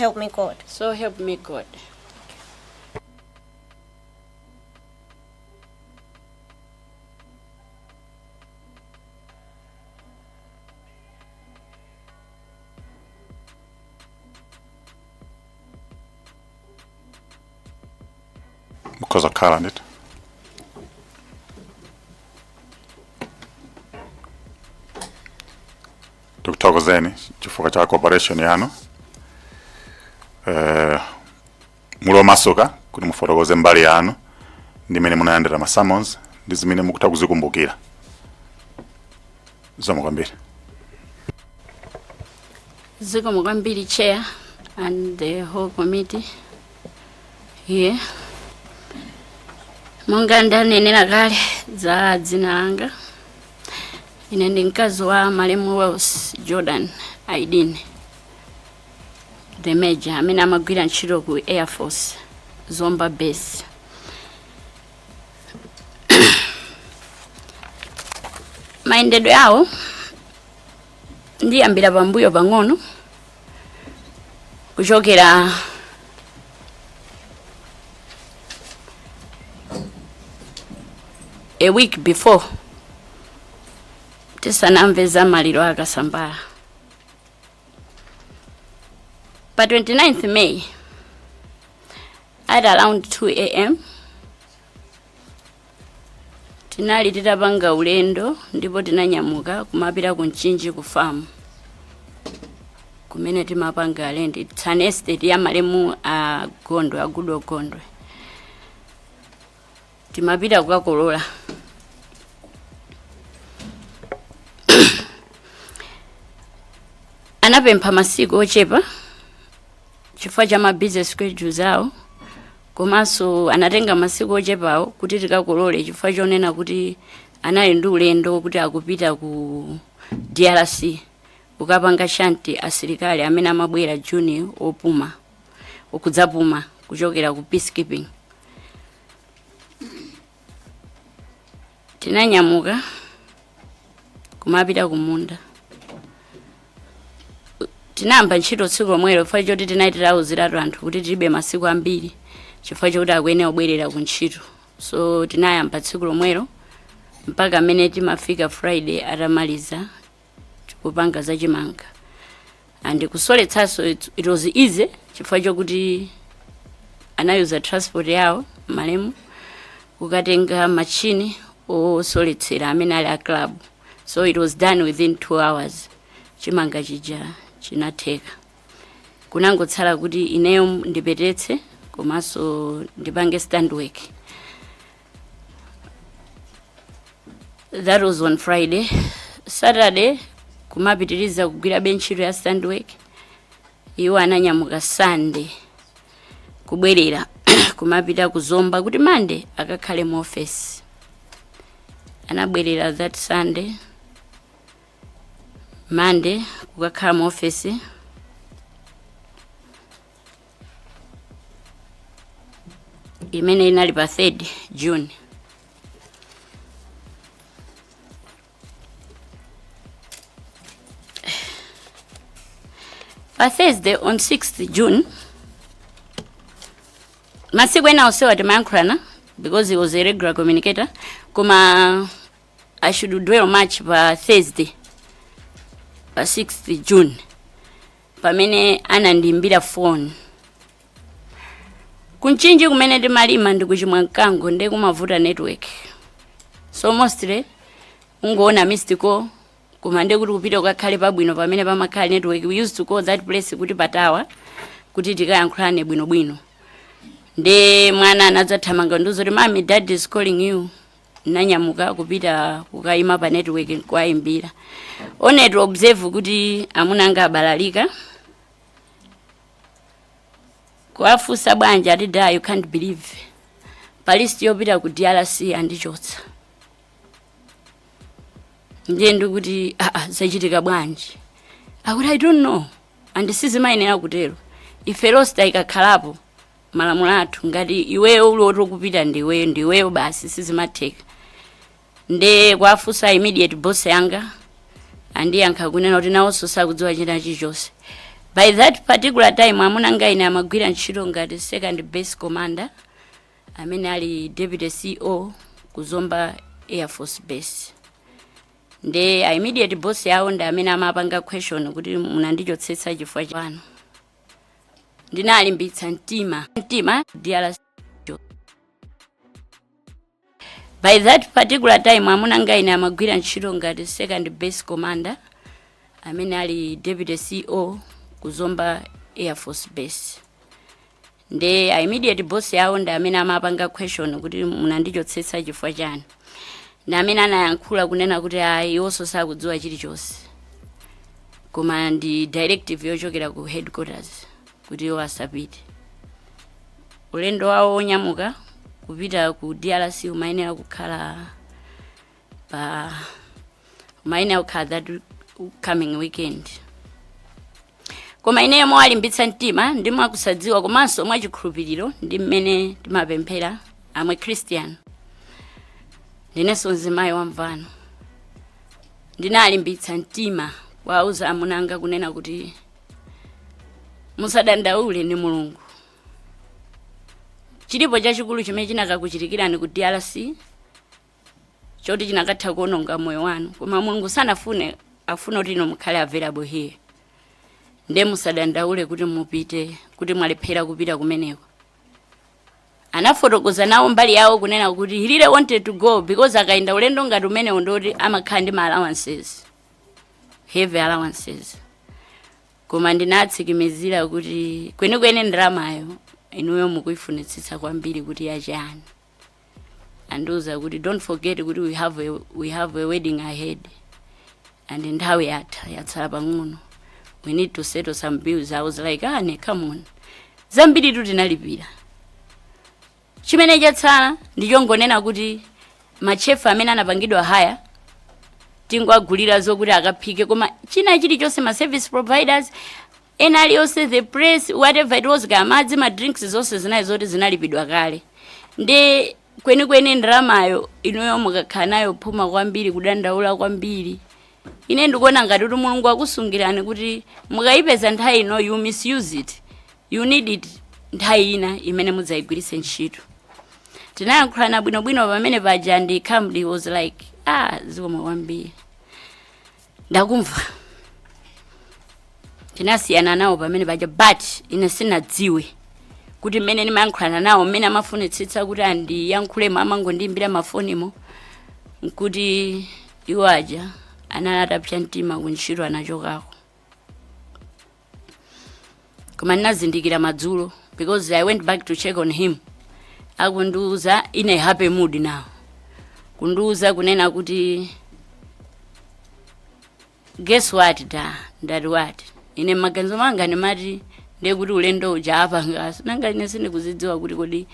Help me God. So help me God. Mukhoza kukhala ndithu. Tikuthokozeni chifukwa cha cooperation yanu. Muli omasuka kuti mufotokoze mbali yanu ndi mmene munalandira ma summons ndi zimene mukutha kuzikumbukira. Zikomo kwambiri. Zikomo kwambiri, Chair and the whole committee here. Monga ndanenera kale za dzina langa, ine ndi mkazi wa malemu Wells Jordan Aidin, the Major, amene amagwira ntchito ku Air Force Zomba Base. Mayendedwe awo ndiyambira pambuyo pang'ono, kuchokera a week before tisanamve za maliro a Kasambara. Pa 29th May at around 2 a.m. tinali titapanga ulendo ndipo tinanyamuka kumapita ku Mchinji, ku farm kumene timapanga rent. It's an estate ya malemu a Gondwe, a Goodall Gondwe. Timapita kukakolola. Anapempha masiku ochepa chifukwa cha ma busy schedules awo, komanso anatenga masiku ochepawo kuti tikakolole chifukwa chonena kuti anali ndi ulendo kuti akupita ku DRC kukapanga shunt asilikali amene amabwera June opuma, okudzapuma kuchokera ku peacekeeping. Tinanyamuka kumapita kumunda. Tinayamba ntchito tsiku lomwelo chifukwa choti tinali titawuziratu anthu kuti tilibe masiku ambiri chifukwa chokuti akuyenera kubwerera ku ntchito. So tinayamba tsiku lomwelo mpaka amene timafika Friday atamaliza kupanga zachimanga and kusoletsanso. It was easy chifukwa chokuti anayuza transport yawo malemu kukatenga machine osoletsera amene ali a club, so it was done within 2 hours. Chimanga chija chinatheka, kunangotsala kuti ineyo ndipetetse komanso ndipange stand work. That was on Friday. Saturday kumapitiriza kugwirabe ntchito ya stand work. Iwo ananyamuka Sunday kubwerera kumapita kuzomba kuti Monday akakhale mu office. Anabwerera that Sunday, Monday kukakhala mu office. Imene inali pa 3rd June. Pa Thursday, on 6th June, masiku ena onsewa timayankhulana because he was a regular communicator, koma I should dwell much pa Thursday, pa 6th June, pamene anandiimbira phone. Kunchinji kumene timalima ndi kuchimwa mkango, ndi kumavuta network, so mostly ungoona missed call, koma ndi kuti kupita kukakhale pabwino pamene pamakhala network. We used to call that place kuti pa tower, kuti tikayankhulane bwinobwino. Ndi mwana anadzathamanga ndiuza kuti, "Mami, Dad is calling you." Nanyamuka kupita kukayima pa network kuwayimbira, only to observe kuti amuna anga abalalika. Kuwafunsa bwanji, ati, "Da, you can't believe, pa list yopita ku DRC andichotsa." Ndiye ndikuti, "Aa, zachitika bwanji?" Akuti, "I don't know, and sizimayenera kutero. Ife roster ikakhalapo, malamulo athu, ngati iweyo uli woti kupita ndiweyo, ndiweyo basi, sizimatheka." Nde kwafunsa immediate boss yanga, andiyankha kunena kuti nawonso sakudziwa china chilichonse. By that particular time, amuna anga ine amagwira ntchito ngati second base commander, amene ali deputy CO ku Zomba Air Force Base. Nde a immediate boss yawo ndi amene amapanga question kuti munandichotsetsa chifukwa chanu. Ndinalimbitsa mtima DRC. By that particular time, amuna anga ine amagwira ntchito ngati second base commander, amene ali deputy CO ku Zomba Air Force Base. Nde a immediate boss yawo ndi amene amapanga question kuti munandichotsetsa chifukwa chani, ndi amene anayankhula kunena kuti ayi, iwonso sakudziwa chilichonse, koma ndi directive yochokera ku headquarters kuti iwo asapite. Ulendo wawo onyamuka kupita ku DRC umayenera kukhala that coming weekend. Koma ineyo mowalimbitsa mtima ndi mwakusadziwa komanso mwachikhulupiriro ndi mmene timapemphera, amwe Christian, ndinenso mzimayi wamvano, ndinalimbitsa mtima kuwauza amunanga kunena kuti musadandaule, ndi Mulungu. Chilipo chachikulu chimene chinakakuchitikirani ku DRC choti chinakatha kuononga moyo wanu, koma Mulungu sanafune, afuna kuti inu mukhale available here. Nde musadandaule kuti mupite, kuti mwalephera kupita kumeneko. Anafotokoza nawo mbali yawo kunena kuti he really wanted to go because akayenda ulendo ngati umenewo ndoti amakhala ndi ma allowances, heavy allowances. Koma ndinatsimikizira kuti kwenikweni ndalamayo inuyo mukuifunitsitsa kwambiri kuti yachani? Andiuza kuti don't forget kuti we have a wedding ahead and nthawi yatha, yatsala pang'ono, we need to settle some bills. I was like, "Ah, ne, come on, zambiri tu tinalipira, chimene chatsala ndichongonena kuti ma chef amene anapangidwa hire tingoagulira zokuti akaphike, koma china chilichonse, ma service providers ena aliyonse, the press, whatever it was, kamadzi, ma drinks, zonse zinali zoti zinalipidwa kale. Ndi kwenikweni ndalamayo inuyo mukakhala nayo phuma kwambiri, kudandaula kwambiri, ine ndikuona ngati kuti Mulungu akusungirani kuti mukayipeza nthawi ino, you misuse it, you need it nthawi ina imene mudzayigwiritse ntchito." Tinayankhulana bwinobwino pamene paja and calmly was like, "Ah, zikomo kwambiri, ndakumva." Tinasiyana nawo pamene paja, but ine sinadziwe kuti mmene ndimayankhulana nawo, mmene amafunitsitsa kuti andiyankhulemo, amangondiyimbira mafonimo, nkuti iwo aja anali atapsa mtima, kuntchito anachokako. Koma ndinazindikira madzulo because I went back to check on him, akundiuza in a happy mood now, kundiuza kunena kuti, "Guess what, da?" Ndati, "What?" Ine maganizo manga ndimati ndiye kuti ulendo uja apangaso, nanga ine sindikuzidziwa kuti kodi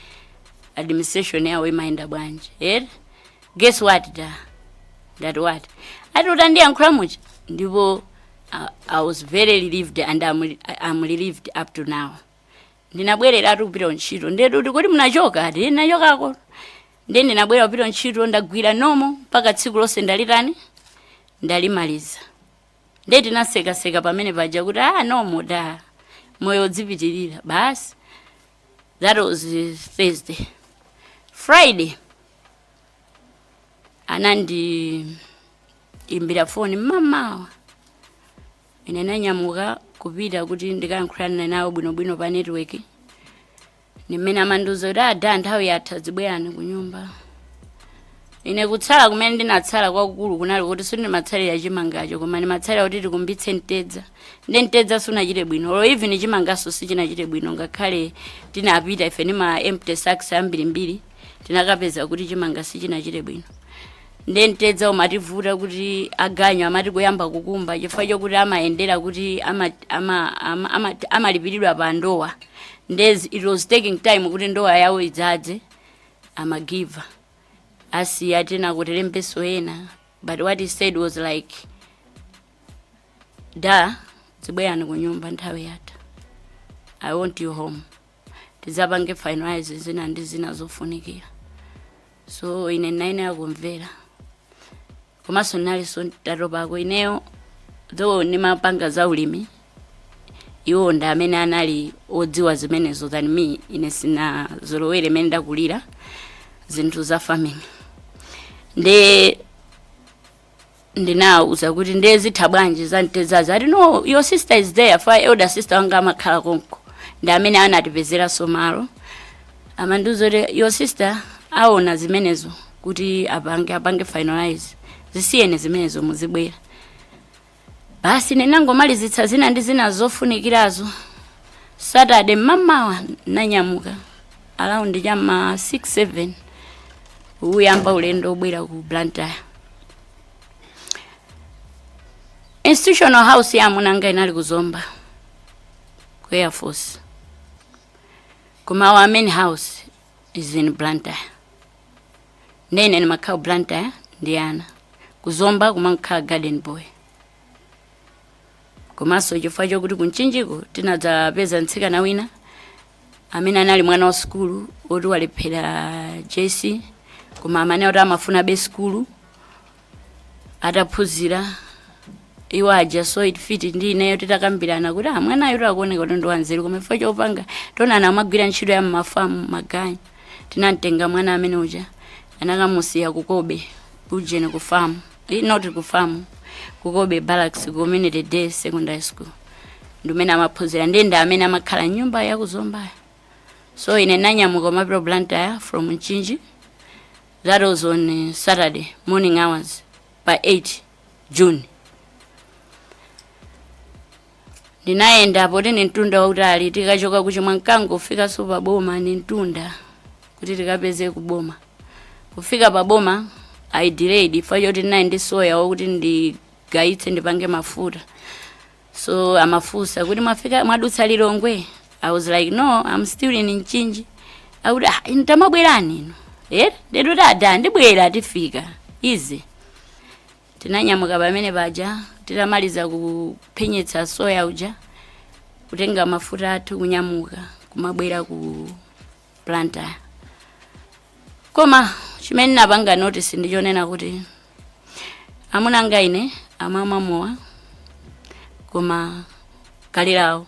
administration yawo imayenda bwanji ere. "Guess what, da?" Ndati, "What?" Ati, "Utandiyankhula muja ndipo I was very relieved and I'm relieved up to now. Ndinabwereratu kupita ntchito." Ndetu kuti, "Kodi munachoka?" Ati, "Ndinachokako." Ndiye ndinabwera kupita ntchito, ndagwira nomo mpaka tsiku lonse ndalitani, ndalimaliza. Ndiye tinasekaseka pamene paja kuti, "Ah, nomo da, moyo udzipitirira basi." That was Thursday. Friday anandiimbira foni mmamawa. Ine nanyamuka kupita kuti ndikayankhulane nawo bwinobwino pa network. Nimene amandiuza kuti, "Ada, nthawi yatha, zibwerani ku nyumba." Ine kutsala kumene ndinatsala kwakukulu kunali kuti sindimatsalira chimangacho, koma ndimatsalira kuti tikumbitse mtedza. Ndi mtedza sunachite bwino, or even chimangaso sichinachite bwino. Ngakhale tinapita ife ndi ma empty sacks ambirimbiri, tinakapeza kuti chimanga sichinachite bwino. Ndi mtedza umativuta kuti aganyu amati kuyamba kukumba, chifukwa chokuti amayendera kuti amalipiridwa pa ndowa. Ndezi it was taking time kuti ndowa yawo idzadze, amagiva asiya tena kuti lembeso ena. But what he said was like, "Da, zibwerani ku nyumba, nthawi yatha, I want you home, tidzapange finalize zina ndi zina zofunikira." So ine ndinayenera kumvera, komanso ndinalinso tatopako ineyo, though ndimapanga za ulimi. Iwo ndi amene anali odziwa zimenezo than me. Ine sinazolowere imene ndakulira zinthu za farming. Nde ndinawuza kuti, "Ndiye zitha bwanji za mtedzazi?" Ati, "No, your sister is there." For elder sister wanga amakhala konko, ndi amene anatipezeranso malo. Amandiuza kuti, "Your sister aona zimenezo kuti apange finalize. Zisiyene zimenezo, muzibwera basi." Ndinangomalizitsa zina ndi zina zofunikirazo. Saturday mmamawa nanyamuka around chama 6 7, uyamba ulendo obwera ku Blantyre. Institutional house ya amunanga inali kuzomba ku Air Force, koma our main house is in Blantyre. Ndene ndimakhala ku Blantyre ndi ana, kuzomba kumakhala garden boy. Komanso chifukwa chokuti kumchinjiko tinadzapeza mtsikana wina amene anali mwana wa sukulu oti walephera JC, koma amene oti amafuna be sukulu ataphunzira, iwo aja saw it fit ndi ineyo titakambirana kuti, "Ah, mwanayo takuoneka kuti ndi wanzeru, koma chifukwa chopanga tonana amagwira ntchito ya mmafamu maganyu." Tinamtenga mwana amene uja, anakamusiya kukobe kujeni ku farm, not ku farm, kukobe Barracks Community Day Secondary School, ndimene amaphunzira. Ndiye ndi amene amakhala nyumba yakuzombayo. So ine nanyamuka mapita Blantyre from Mchinji. That was on Saturday morning hours pa 8 June. Ndinayenda poti ni mtunda wautali, tikachoka kuchimwa mkango kufikanso pa boma ni mtunda kuti tikapeze kuboma. Kufika pa boma I delayed chifukwa choti ndinali ndi soya wokuti ndigayitse ndipange mafuta. So amafunsa kuti, "Mwafika, mwadutsa Lilongwe?" I was like, "No, I'm still in Mchinji." Akuti, "Ah, inu tamabwerani inu." Eh, ndetu tada ndibwera, tifika izi. Tinanyamuka pamene paja, titamaliza kuphenyetsa soya uja, kutenga mafuta athu, kunyamuka kumabwera ku Blantyre. Koma chimene napanga notice ndichonena kuti amuna anga ine amamwa mowa, koma kalerawo.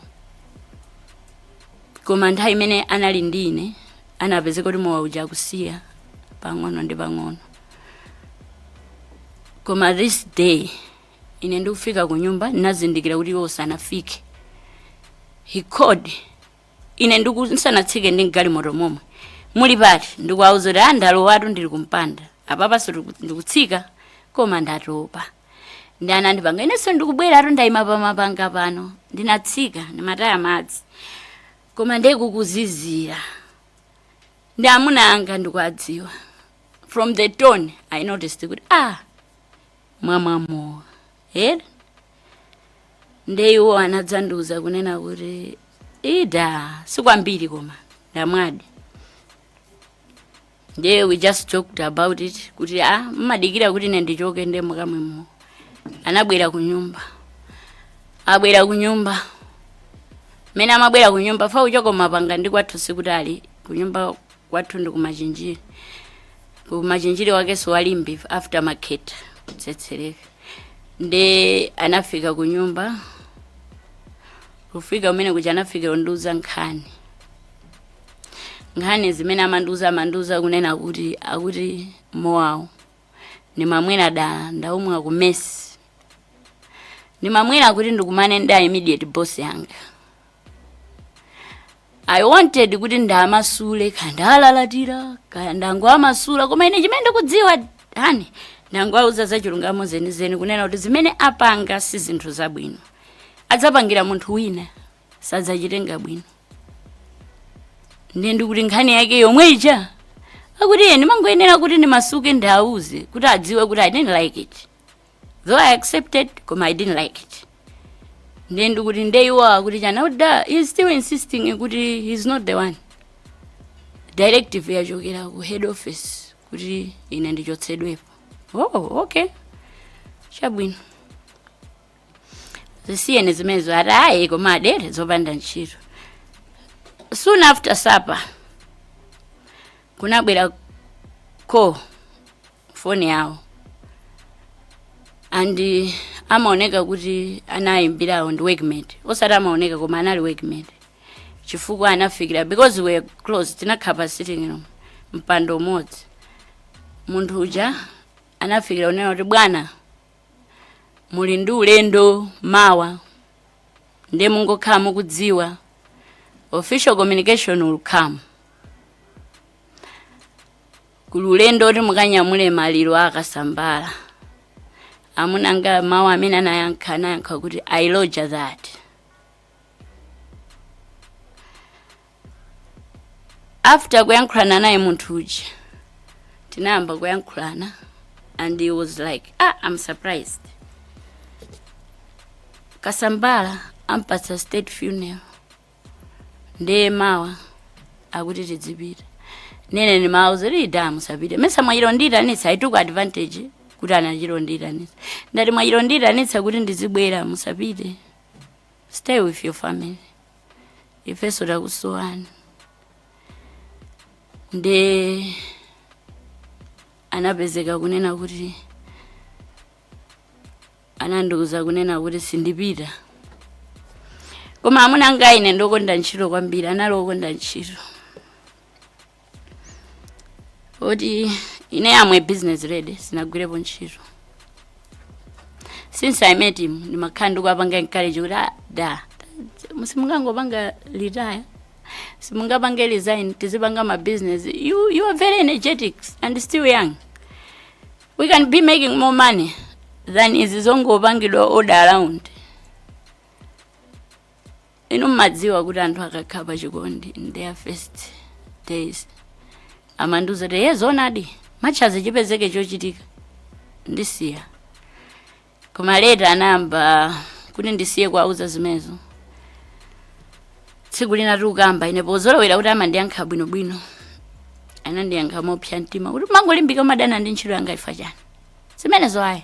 Koma nthawi imene anali ndi ine anapezeka kuti mowa uja akusiya pang'ono ndi pang'ono. Koma this day ine ndikufika ku nyumba, ndinazindikira kuti iwo sanafike. He called ine ndisanatsike ndi mgalimoto momwe, "Muli pati?" Ndikuwauza kuti, "Ndalowatu, ndili kumpanda apapanso ndikutsika, koma ndatopa." Ndi anandipanga, "Inenso ndikubweratu, ndayima pamapanga pano." Ndinatsika, ndimataya madzi, koma ndekukuzizira. Ndi amuna anga ndikuadziwa, from the tone I noticed kuti, ah, mwamwamowa ere. Nde iwo anadzandiuza kunena kuti, "Ida sikwambiri, koma ndamwadi." Ndiye we just talked about it kuti, ah, mmadikira kuti ine ndichoke nde mukamwemo. Anabwera ku nyumba, abwera ku nyumba. Mmene amabwera ku nyumba, fa kuchoka mapanga ndi kwathu sikutali. Ku nyumba kwathu ndi kumachinjiri, kumachinjiri wakenso walimbi after Maketa kutsetsereka. Nde anafika ku nyumba, kufika kumene kuja anafika kundiuza nkhani. Nkhani zimene amandiuza kunena kuti, akuti mowawo ndimamwera dala, ndaumwa ku mess, ndimamwera kuti ndikumane ndi immediate boss yanga. I wanted kuti ndamasule, kaya ndalalatira, kaya ndangoamasula, koma ine chimene ndikudziwa hani, ndangoauza za chilungamo zenizeni, kunena kuti zimene apanga si zinthu zabwino, adzapangira munthu wina sadzachitenga bwino. Ndiye ndikuti nkhani yake yomwe ija, akuti iye ndimangoyenera kuti ndimasuke, ndauze kuti adziwe kuti I didn't like it. Though I accepted, koma I didn't like it. Ndiye ndikuti ndeiwa kuti chana uda, he's still insisting kuti he's not the one. Directive yachokera ku head office kuti ine ndichotsedwepo. Oh, okay, chabwino, zisiyene zimenezo. Ati ayi, koma adere zopanda ntchito. Soon after supper kunabwera call, foni yawo, and Amaoneka kuti anayimbirawo ndi workmate, osati amaoneka, koma anali workmate, chifukwa anafikira, because we were close, tinakhala pa sitting room, mpando umodzi. Munthu uja anafikira kunena kuti, "Bwana, muli ndi ulendo mawa, ndiye mungokhala mukudziwa, official communication will come. Kuli ulendo kuti mukanyamule maliro akasambala." Amunanga mawu amene anayankha, anayankha kuti, "I roger that." After kuyankhulana naye munthu uja, tinayamba kuyankhulana and he was like, "Ah, I'm surprised. Kasambala ampatsa state funeral, ndiye mawa akuti tidzipita." Nene ndimawauza kuti, "Da, musapite. Mesa mwachilondiyitanitsa?" I took advantage kuti anachilondiyitanitsa. Ndati, "Mwachilondiyitanitsa kuti ndizibwera, musapite. Stay with your family, ifenso takusowani." Nde anapezeka kunena kuti, anandiuza kunena kuti sindipita. Koma amuna anga ine ndokonda ntchito kwambiri, anali okonda ntchito, oti ine am a business lady, sinagwirepo ntchito. Since I met him, ndimakhala ndikuwapanga encourage kuti, "Ah, da, simungangopanga retire, simungapange resign, tizipanga ma business. You are very energetic and still young. We can be making more money than izi zongopangidwa order around." Inu mmadziwa kuti anthu akakhala pachikondi in their first days, amandiuza kuti, "Ye, zoonadi, matchazi chipezeke chochitika, ndisiya." Koma later anayamba kuti ndisiye kuauza zimenezo. Tsiku lina tikukamba, ine pozolowera kuti amandiyankha bwinobwino, anandiyankha mopsa mtima kuti, "Mangolimbika umadana ndi ntchito yanga ifa chani? Zimenezo ayi.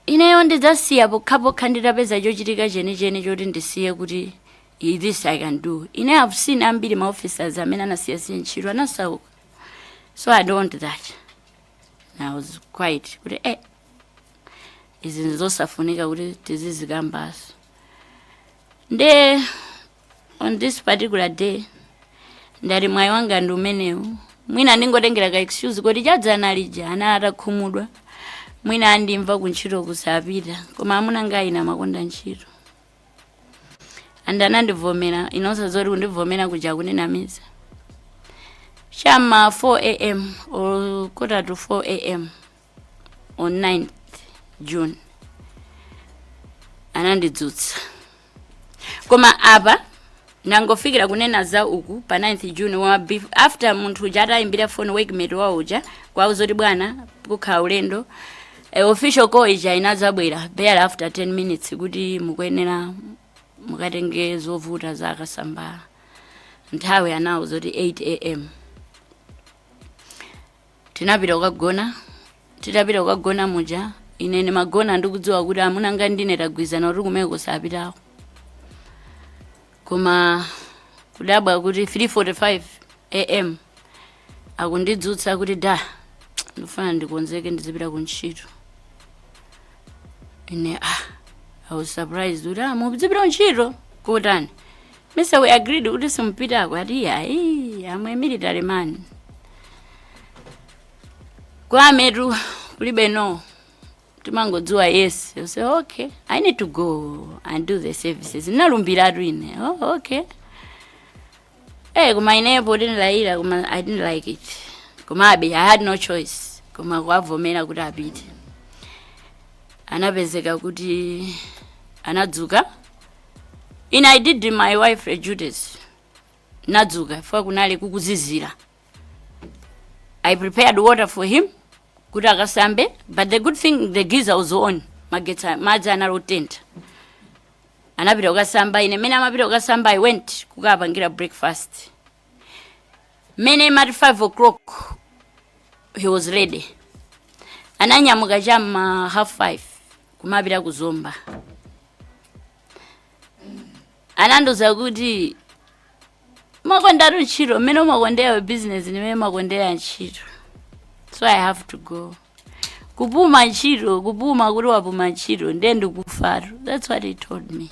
Ineyo ndidzasiya pokhapokha nditapeza chochitika chenicheni choti ndisiye, kuti this I can do. Ine have seen ambiri ma officers amene anasiyasiya ntchito anasauka, so I don't want that." And I was quiet kuti izi ndizosafunika kuti tizizikambaso. Nde on this particular day ndati mwayi wanga ndi umenewu, mwina ndingotengera ka excuse kuti chadzana lija ana atakhumudwa, mwina andimva kuntchito kusapita. Koma amuna anga ine amakonda ntchito and anandivomera. Inonso zoti kundivomera kuja kundinamiza. Chama 4 a.m. or quarter to 4 a.m. on 9th June anandidzutsa. Koma apa nangofikira kunena za uku pa 9th June wa after munthu uja atayimbira phone, workmate wawo uja, kwauza kuti, "Bwana, kukhala ulendo." Official call ija inadzabwera barely after 10 minutes kuti mukuyenera mukatenge zovuta za akasambala. Nthawi anawuza kuti 8 a.m. Tinapita kukagona. Titapita kukagona muja, ine ndimagona ndikudziwa kuti amuna anga ndine tagwizana kuti kumene kusapitako. Koma kudabwa kuti 3:45 a.m. akundidzutsa kuti, "Da, ndifuna ndikonzeke, ndizipita kuntchito." Ine, ah, I was surprised kuti, "Ah, muzipita kuntchito kutani? Mesa we agreed kuti simupitako?" Ati, "Ayi, I'm a military man, kwametu kulibe no, timangodziwa yes." You say, "Okay, I need to go and do the services, nalumbiratu ine." "Oh, okay." Koma inepo ndinilayira, koma I didn't like it. Komabe I had no choice koma kuwavomera kuti apite. Anapezeka kuti anadzuka. Ine I did my wife duties, nadzuka fika kunali kukuzizira. I prepared water for him kuti akasambe, but the good thing, the geyser was on, magetsi, madzi anali otentha. Anapita kukasamba. Ine mmene amapita kukasamba, I went kukapangira breakfast. Mmene imati 5 o'clock he was ready. Ananyamuka chamma 5:30 kumapita kuzomba. Anandiuza kuti, "Makondatu ntchito, mmene umakondera business ndimene makondera ntchito, so I have to go." Kupuma ntchito, kupuma kuti wapuma ntchito, ndiye ndikufatu. That's what he told me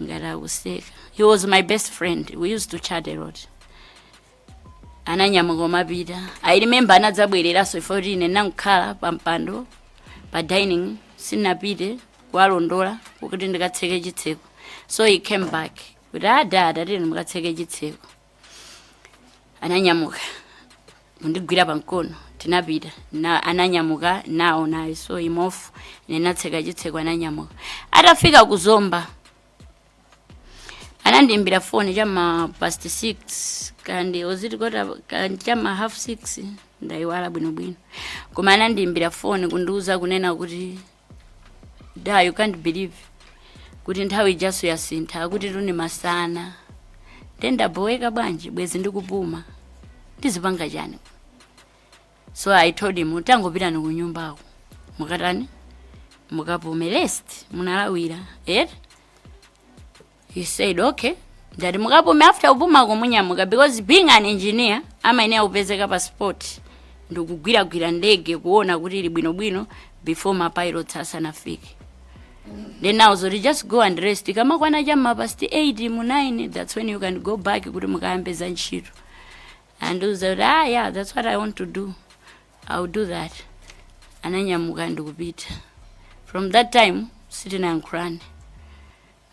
ngati akuseka. He was my best friend. We used to chat a lot. Ananyamuka umapita. I remember anadzabwereranso ifo kuti ine nankhala pa mpando pa dining, sinapite kuwalondola kuti ndikatseke chitseko. So he came back kuti, "Adada, tini mukatseke chitseko." Ananyamuka kundigwira pamkono, tinapita na ananyamuka nawo naye. So imofu ine natseka chitseko, ananyamuka. Atafika kuzomba anandiimbira foni chama past 6 kandi oziti kota kandi chama half 6, ndayiwala bwinobwino, koma anandiimbira foni kundiuza kunena kuti, "Da, you can't believe kuti nthawi ijaso yasintha, kuti tuni masana." Ndendaboweka bwanji, bwezi ndikupuma, ndizipanga chani? So I told him, "Tangopitani ku nyumbako, mukatani, mukapume, rest, munalawira eti." He said, "Okay." Ndati, "Mukapume, after kupumako munyamuka," because being an engineer amayenera kupezeka pa spot ndikugwiragwira ndege kuona kuti ili bwinobwino before ma pilots asanafike. Then now zoti, "Just go and rest. Kamakwana chamma past 8 mu 9, that's when you can go back kuti mukayambe za ntchito." Andiuza kuti, "Ah, yeah, that's what I want to do. I will do that." Ananyamuka ndikupita. From that time sitinayankhulane.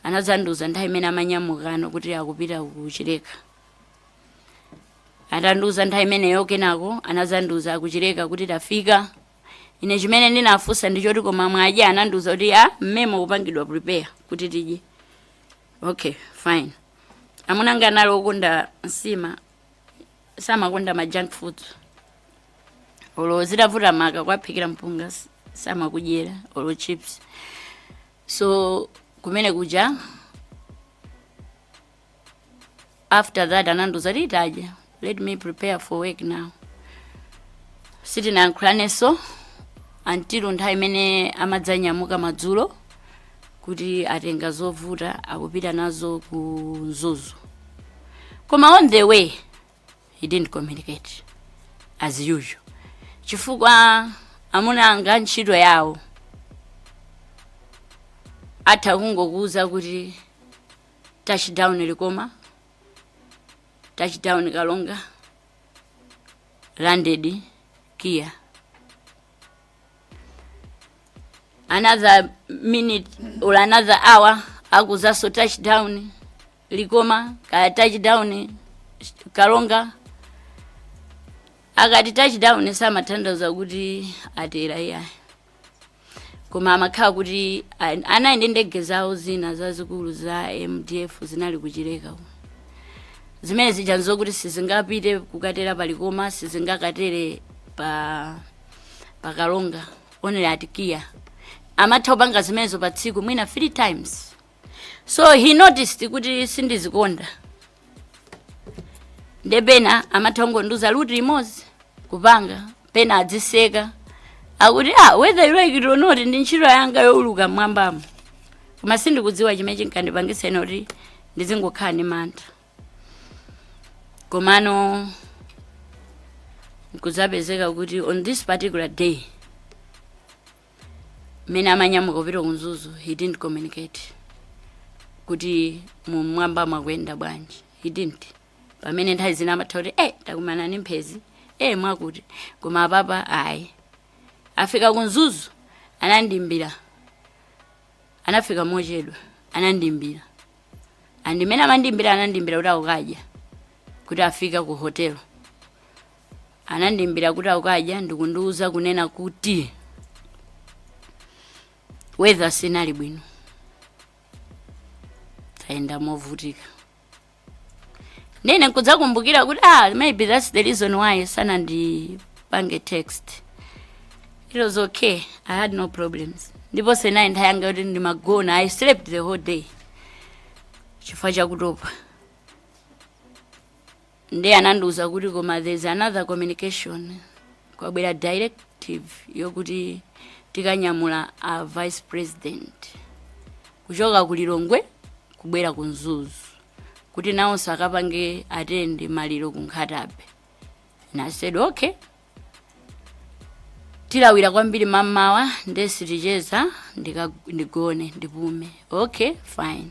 Anadzandiuza nthawi imene amanyamukano kuti akupita kuchileka. Atandiuza nthawi imeneyo, kenako anadzandiuza akuchileka kuti tafika. Ine chimene ndinafunsa ndichoti, "Koma mwadya?" Anandiuza kuti, "A mmemo kupangidwa prepare kuti tidye." Okay, fine. Amuna anga anali okonda nsima, samakonda ma junk foods. Olo zitavuta maka kwaphikira mpunga samakudyera olo chips. So kumene kuja, after that anandiuza kuti, "Tadya, let me prepare for work now." Sitinayankhulanenso until nthawi imene amadzanyamuka madzulo kuti atenga zovuta, akupita nazo ku Mzuzu. Koma on the way he didn't communicate as usual, chifukwa amuna anga ntchito yawo atha kungokuuza kuti touchdown Likoma, touchdown Kalonga, landed Kia. Another minute or another hour akuzaso touchdown Likoma kaya touchdown Kalonga. Akati touchdown samatanthauza kuti atera, iyayi, koma amakhala kuti anali ndi ndege zawo zina zazikulu za MDF zinali kuchileka uko. Zimene zija nzokuti sizingapite kukatera palikoma, sizingakatere pa pakalonga, only at Kia. Amatha kupanga zimenezo pa tsiku mwina three times. So he noticed kuti sindizikonda. Nde pena amatha kungondiuza route imodzi kupanga, pena adziseka akuti, "Ah, whether you like it or not, ndi ntchito yanga yowuluka mmwambamo." Koma sindikudziwa chimene chinkandipangitsa ine kuti ndizingokhala ndi mantha. Komano nkudzapezeka kuti on this particular day mmene amanyamuka kupita ku Mzuzu, he didn't communicate kuti mumwamba mwakuyenda bwanji. He didn't. Pamene nthawi zina amatha kuti, "Takumana ndi mphezi, mwakuti." Koma apapa ayi. Afika ku Mzuzu anandimbira. Anafika mochedwa, anandimbira. Andimene amandimbira, anandimbira kuti akukadya, kuti afika ku hotel. Anandimbira kuti akukadya ndikundiuza kunena kuti weather sinali bwino, tayenda movutika. Ndine nkudzakumbukira kuti, ah, maybe that's the reason why sanandipange text. It was okay, I had no problems. Ndipo senayi nthawi yanga kuti ndimagona. I slept the whole day chifukwa chakutopa. Ndiye anandiuza kuti, koma there's another communication, kwabwera directive yokuti tikanyamula a vice president kuchoka ku Lilongwe kubwera ku Mzuzu kuti nawonso akapange attend maliro ku Nkhata Bay. And I said, "Okay." Tilawira kwambiri mammawa, nde siticheza, ndigone ndipume. Okay, fine.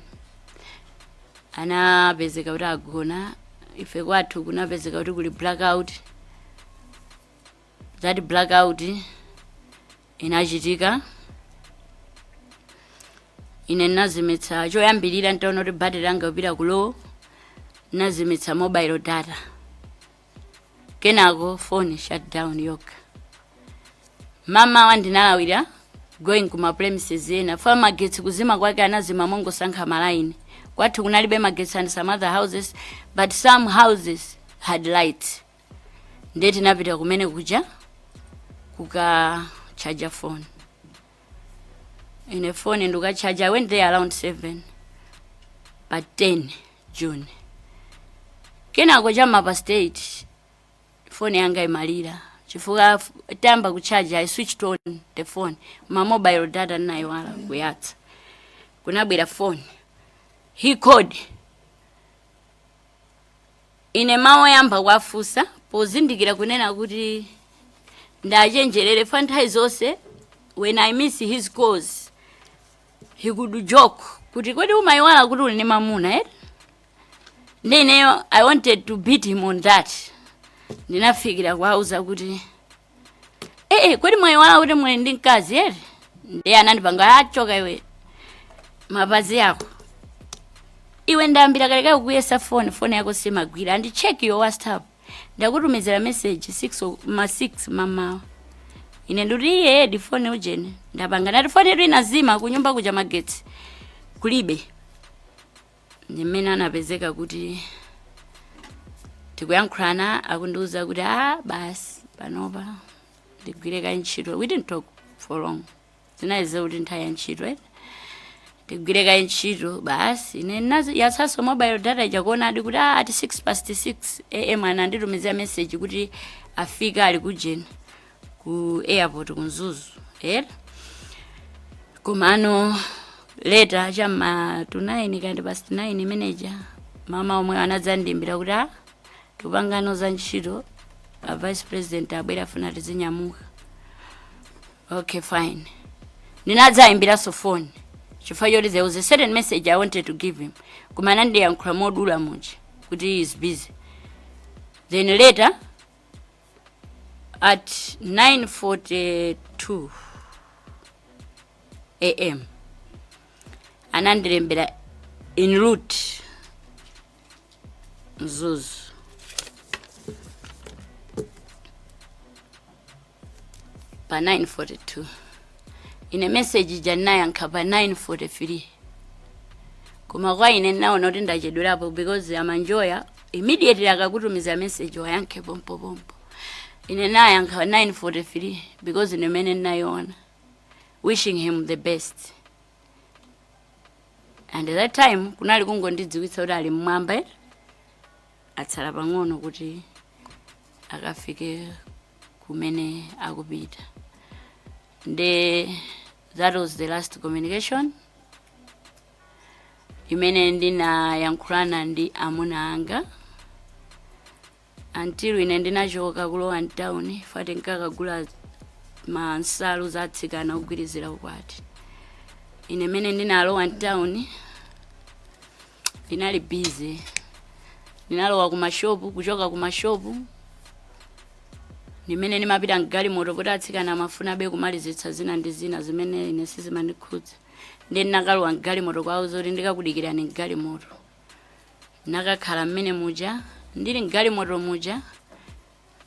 Anapezeka kuti agona. Ife kwathu kunapezeka kuti kuli blackout. That blackout inachitika, ine ndinazimitsa choyambirira. Ntaona kuti battery langa kupita ku low, nazimitsa mobile data, kenako phone shut down yokha. Mamawa ndinalawira going kuma premises ena fa magetsi kuzima kwake anazima mongosankha malaini. Kwathu kunalibe magetsi and some other houses, but some houses had lights. Ndiye tinapita kumene kuja kukachaja phone. Ine phone ndikukachaja, I went there around 7 pa 10 June. Kenako chama past 8 phone yanga imalira chifukwa tamba kuchaja, I switched on the phone, ma mobile data ndinayiwala kuyatsa. Kunabwera phone, he called. Ine mawu oyamba kwafusa pozindikira kunena kuti ndachenjerere fa nthawi zonse when I miss his calls he could joke kuti, "Kodi umayiwala kuti uli ndi mamuna, eh?" Ndi ineyo I wanted to beat him on that. Ndinafikira kuwauza kuti, "Ee, kodi mwayiwala kuti muli ndi mkazi ere?" Ndiye anandipanga, "Achoka iwe, mapazi yako iwe. Ndayambira kalekale kuyesa phone, phone yako simagwira, and check your WhatsApp, ndakutumizira message 6 ma 6 mamawa." Ine ndikuti, "Iye di phone ujene ndapanga ndati phone yetu inazima kunyumba kuja, magetsi kulibe." Ndimene anapezeka kuti tikuyankhulana, akundiuza kuti, "Ah, basi, panopa ndigwire kaye ntchito." We didn't talk for long, zinali kuti nthawi ya ntchito, eh? Ndigwire kaye ntchito basi. Ine yatsanso mobile data ija kuonadi kuti, ah, ati 6 past 6 am ananditumizira message kuti afika, ali kujeni ku airport ku Mzuzu, eh? Komano later chamma to 9 kandi past 9, manager mama omwe anadzandimbira kuti, "Ah, tupangano za ntchito, a vice president abwera, afuna tizinyamuka." Okay, fine. Ndinadzayimbiranso phone chifukwa choti there was a certain message I wanted to give him, koma anandiyankhula modula muja kuti he is busy. Then later at 9:42 am anandilembera, "En route Mzuzu." Pa 9:42 ine message ija ndinayankha pa 9:43, koma kwa ine ndinaona kuti ndachedwerapo because amanjoya immediately akakutumiza message wayankhe pompopompo. Ine nayankha 9:43 because ndimene ndinayiona, wishing him the best, and at that time kunali kungondidziwitsa kuti ali mmwamba, eh? Atsala pang'ono kuti akafike kumene akupita. Nde that was the last communication imene ndinayankhulana ndi amuna anga until ine ndinachoka kulowa mtown fati nkakagula mansalu za atsikana ogwirizira ukwati. Ine mene ndinalowa mtown ndinali busy, ndinalowa kumashopu, kuchoka kumashopu ndimene ndimapita mgalimoto kuti atsikana amafuna be kumalizitsa zina ndi zina zimene ine sizimandikhudza. Ndi ndinakalowa mgalimoto kwauza kuti ndikakudikirani mgalimoto. Nakakhala mmene muja, ndili mgalimoto muja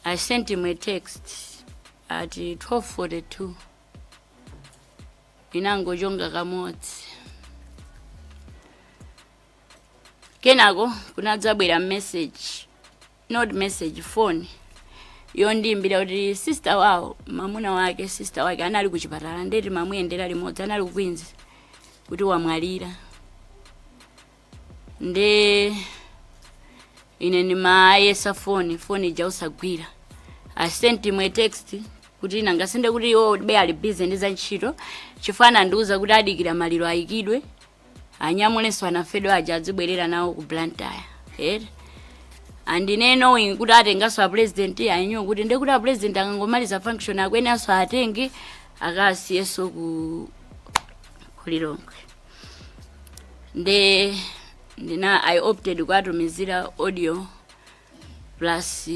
I sent him a text at 12:42. Inangochonga kamodzi. Kenako kunadzabwera message, not message, phone yondiyimbira kuti sister wawo, mamuna wake, sister wake anali kuchipatala, ndeti mamuyendera limodzi, anali ku Queens, kuti wamwalira. Nde ine ndimayesa foni, foni ija usagwira. I sent him a text kuti nangasende kuti iwo be ali busy ndi za ntchito, chifukwa anandiuza kuti adikira maliro ayikidwe, anyamulenso anafedwa aja, adzibwerera nawo ku Blantyre, ere. And ine knowing kuti atenganso a president, I knew kuti ndekuti a president akangomaliza function akweneranso atenge akasiyeso ku Lilongwe. Nde ndina I opted kuatumizira audio plus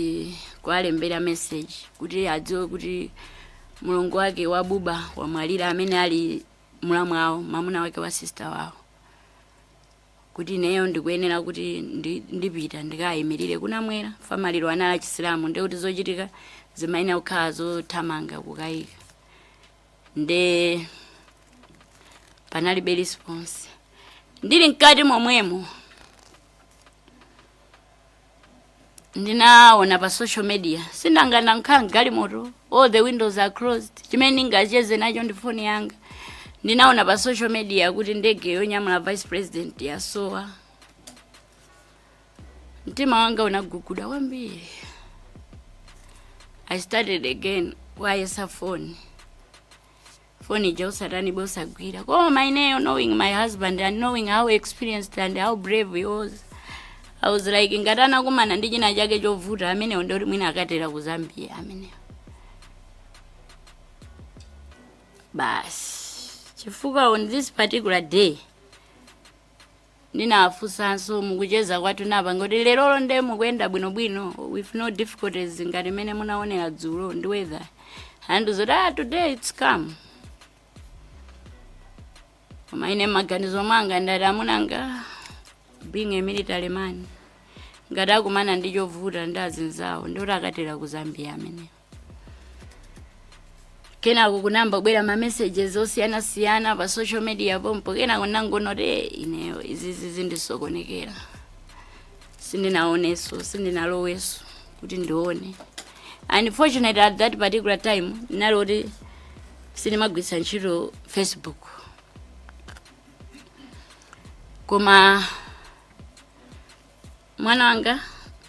kualembera message kuti adziwe kuti mulongo wake wa buba wamwalira, amene ali mulamu wawo, mamuna wake wa sister wawo, kuti ineyo ndikuyenera kuti ndipita ndikayimirire kunamwera famaliro. Anali achisilamu, ndekuti zochitika zimayenera kukhala zothamanga kukayika. Nde panalibe response. Ndili mkati momwemo ndinaona pa social media. Sindangana nkhala mgalimoto, all the windows are closed, chimene ndingacheze nacho ndi foni yanga. Ndinaona pa social media kuti ndege yonyamula vice president yasowa. Mtima wanga unaguguda kwambiri. I started again kuayesa foni, foni ija usatani bosagwira. Koma ineyo, knowing my husband and knowing how experienced and how brave he was, I was like, ngati anakumana ndi china chake chovuta amenewo, ndoti mwina akatera ku Zambia amenewo basi. Chifukwa on this particular day ndinafunsanso mukucheza kwathu napanga kuti lerolo nde mukuyenda bwinobwino with no difficulties ngati mmene munaonera dzulo ndi weather, and zoti, "Ah, today it's calm." Koma ine maganizo mwanga ndati amunanga, being a military man, ngati akumana ndi chovuta ndi azinzawo, ndoti akatera ku Zambia amenewo. Kenako kunamba kubwera ma messages osiyanasiyana pa social media pompo. Kenako nangoona kuti, "Eh, ineyo izizi zindisokonekera." Sindinaoneso, sindinaloweso kuti ndione. Unfortunately, at that particular time ndinali kuti sindimagwiritsa ntchito Facebook. Koma mwana wanga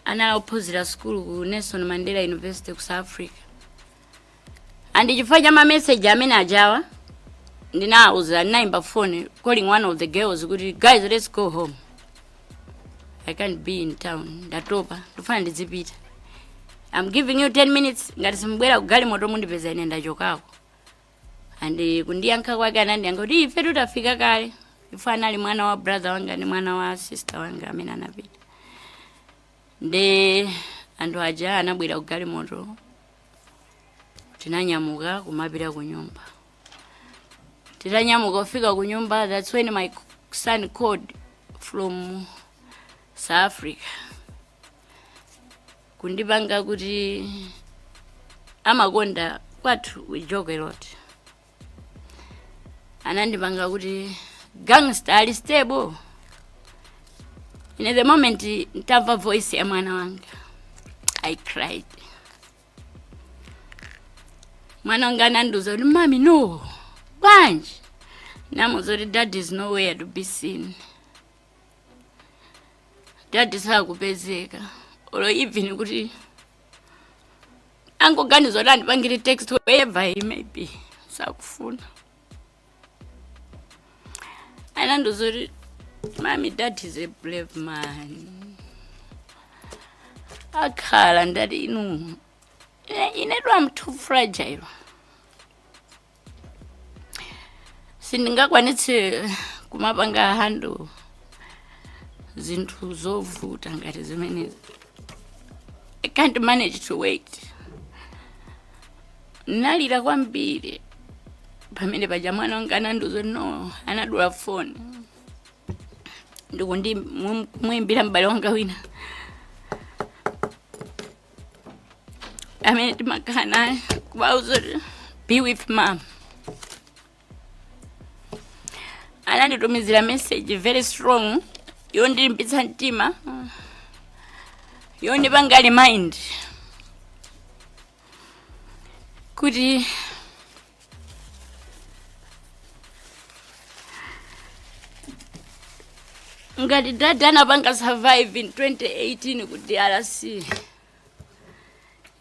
anali ophunzira sukulu ku Nelson Mandela University ku South Africa, and chifukwa cha mameseji amene ajawa ndinawuza, ndinayimba phone calling one of the girls kuti, "Guys, let's go home. I can't be in town, ndatopa, ndifuna ndizipita. I'm giving you 10 minutes, ngati simubwera ku galimoto mundipeza ine ndachokako." And kundiyankha kwake anandiyankha kuti ife tutafika kale. Ife anali mwana wa brother wanga ndi mwana wa sister wanga amene anapita. Nde anthu aja anabwera ku galimoto, tinanyamuka kumapita ku nyumba. Titanyamuka kufika ku nyumba, that's when my son called from South Africa kundipanga kuti amakonda kwathu, we joke a lot. Anandipanga kuti gangster ali stable. In the moment ntamva voice ya mwana wanga, I cried. Mwana wanga anandiuza kuti, "Mami, no, bwanji?" Namuuza kuti dad is nowhere to be seen, dad sakupezeka, or even kuti angoganiza kuti andipangire text, wherever he may be, sakufuna. Anandiuza kuti, "Mami, dad is a brave man, akhala." Ndati inu inetu am too fragile, sindingakwanitse kumapanga handle zinthu zovuta ngati zimenezi. I can't manage to wait. Nalira kwambiri pamene paja. Mwana wanga anandiuza no, anadula foni ndikundi kumuimbira m'bale wanga wina amene timakhala naye, kuwauza kuti be with mom. Ananditumizira message very strong yondilimbitsa mtima, yondipanga remind kuti ngati dad anapanga survive in 2018 ku DRC,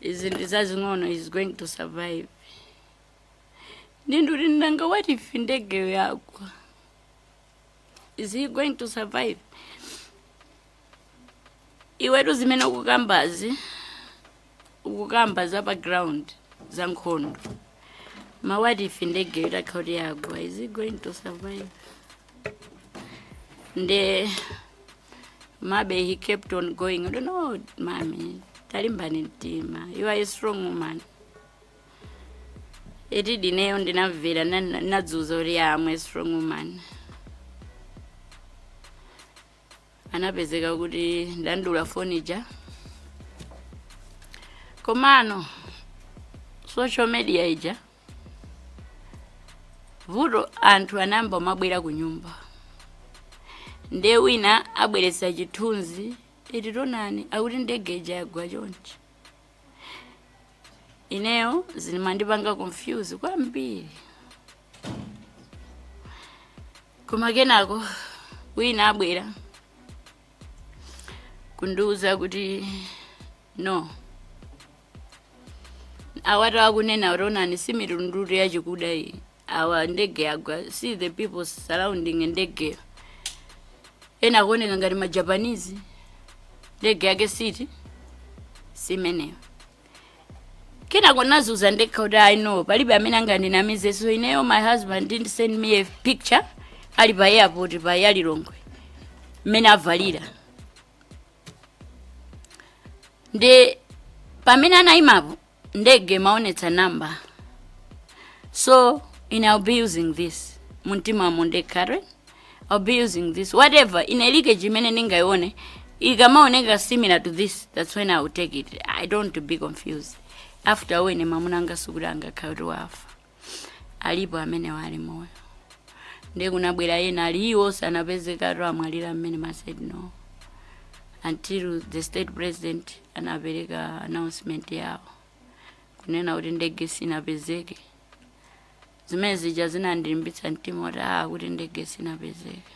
izi ndi zazing'ono, is going to survive. Ndinduti nanga what if ndegeyo yagwa, is he going to survive? Iwetu zimene ukukambazi, ukukamba za pa ground za nkhondo, ma what if ndege itakhala kuti yagwa, is it going to survive? Nde maybe he kept on going. I don't know, mami, talimbani mtima, you are a strong woman. Eti ineyo ndinamvera, nadzuza kuti I'm a strong woman. Anapezeka kuti ndandula foni ija, komano social media ija vuto, anthu anayamba kumabwera ku nyumba, nde wina abweretsa chithunzi, eti tonani, akuti ndege ija yagwa chonchi. Ineyo zimandipanga confuse kwambiri. Koma kenako wina abwera kundiuza kuti no, awatu akunena kuti onani, si mitundu yachikuda iyi, awa ndege yagwa, see the people surrounding ndegeyo, ena akuoneka ngati ma Japanese, ndege yake siti simeneyo. Kenako nazuza ndekha kuti I know palibe amene angandinamize. So ineyo, my husband didn't send me a picture ali pa airport pa ya Lilongwe mmene avalira, ndi pamene anayimapo ndege imaonetsa number. So in I'll be using this mumtima ndekha, right? I'll be using this whatever in a leakage imene ndingayione ikamaoneka similar to this, that's when I will take it. I don't be confused. After all, ine mamuna anga sikuti angakhala kuti wafa, alipo amene wali moyo. Ndiye kunabwera ena ali iwo sanapezekatu, amwalira mmene I said no, until the state president anapereka announcement yawo kunena kuti ndege sinapezeke. Zimene zija zinandilimbitsa mtima kuti ah, kuti ndege sinapezeke.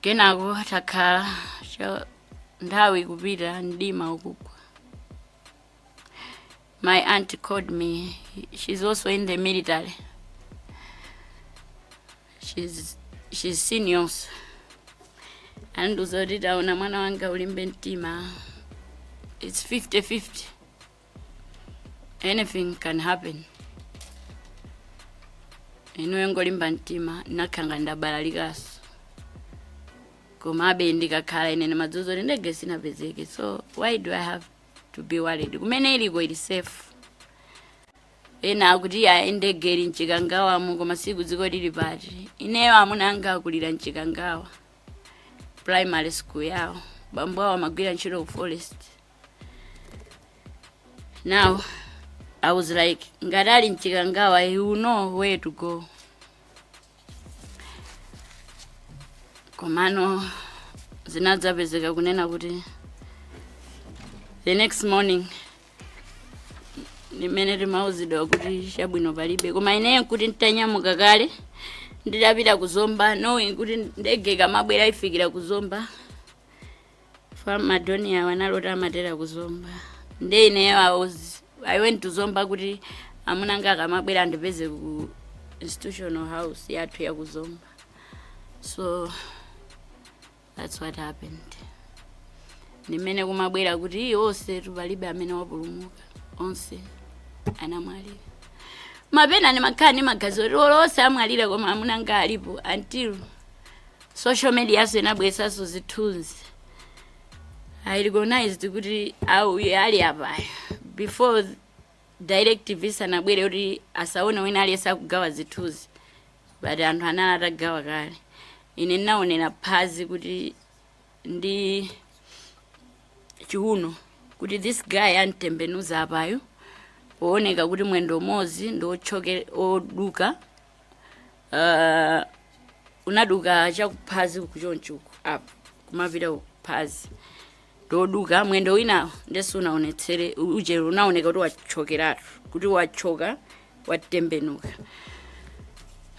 Kenako takhala nthawi kupita, mdima ukugwa. My aunt called me. She's also in the military. She's senior. Andiuza kuti taona mwana wanga, ulimbe mtima, it's 50-50, anything can happen, inuyo ngolimba mtima. Nakhanga ndabalalikaso, komabe ndikakhala ine ndimadzuza kuti ndege sinapezeke, so why do I have to be worried? Kumene iliko ili safe. Ena akuti ayi, ndege ili mChikangawamo, koma siku dziko lili pati. Ineyo amuna anga akulira mChikangawa, primary school yawo, bambo awo amagwira ntchito ku forest. Now I was like, ngati ali mChikangawa, he will know where to go. Komano zinadzapezeka kunena kuti the next morning ndimene timauzidwa kuti chabwino palibe. Koma ineyo kuti nditanyamuka kale, ndidapita kuzomba knowing kuti ndege ikamabwera ifikira kuzomba fa ma Dornier wanalota amatera kuzomba. Nde ineyo I went to Zomba kuti amuna anga akamabwera andipeze ku institutional house yathu ya kuzomba. So that's what happened. Ndimene kumabwera kuti iyi onse palibe amene wapulumuka, onse anamwalira. Mapena ndimakhala ndi magazi oti onse amwalira, koma amuna anga alipo, until social media yaso inabweresanso zithunzi. I recognized kuti auye ali apayo before directive isanabwere kuti asaone wina aliyense akugawa zithunzi, but anthu anali atagawa kale. Ine ndinaonera phazi kuti ndi chiuno kuti this guy antembenuza apayo, pooneka kuti mwendo umodzi ndi otchoke oduka, unaduka chakuphazi kuchonchuku apo kumapita kuphazi, ndoduka. Mwendo winawo ndesu unaonetsere uje unaoneka kuti wachokeratu, kuti wachoka, watembenuka.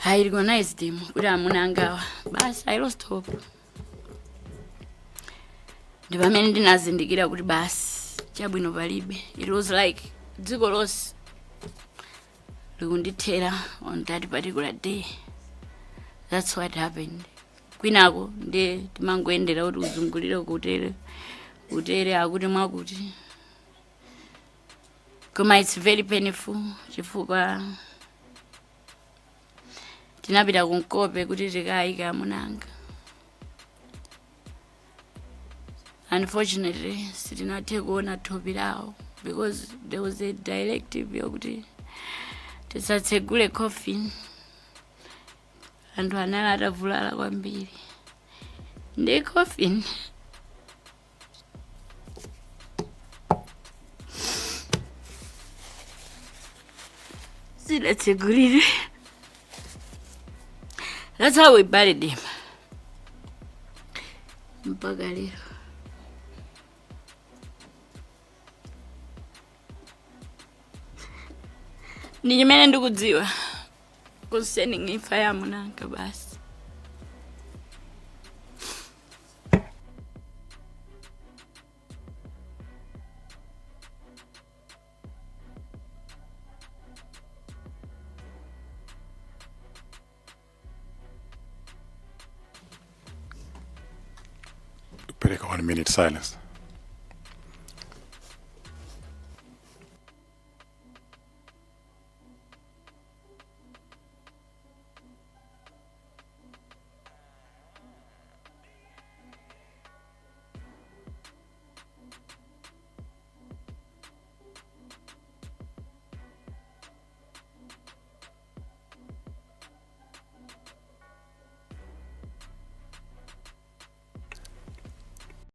I recognized him kuti amuna angawa. Basi, I lost hope. Ndi pamene ndinazindikira kuti basi, chabwino palibe. It was like dziko lonse likundithera on that particular day. That's what happened. Kwinako ndiye timangoyendera kuti uzungulire kutere kutere, akuti mwakuti. Koma it's very painful chifukwa tinapita kunkope kuti tikayike amunanga. Unfortunately, sitinathe kuona thupi lawo because there was a directive yokuti tisatsegule coffin. Anthu anali atavulala kwambiri ndi coffin sidatsegulire. That's how we buried him mpaka lero. Ndi chimene ndikudziwa concerning imfa ya amunanga basi. Pereka 1 minute silence.